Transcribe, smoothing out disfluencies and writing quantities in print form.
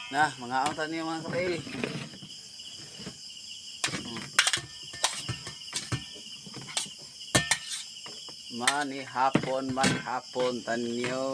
Na, mga ta niyo, mga katail. Mani hapon, mani hapon tanyo.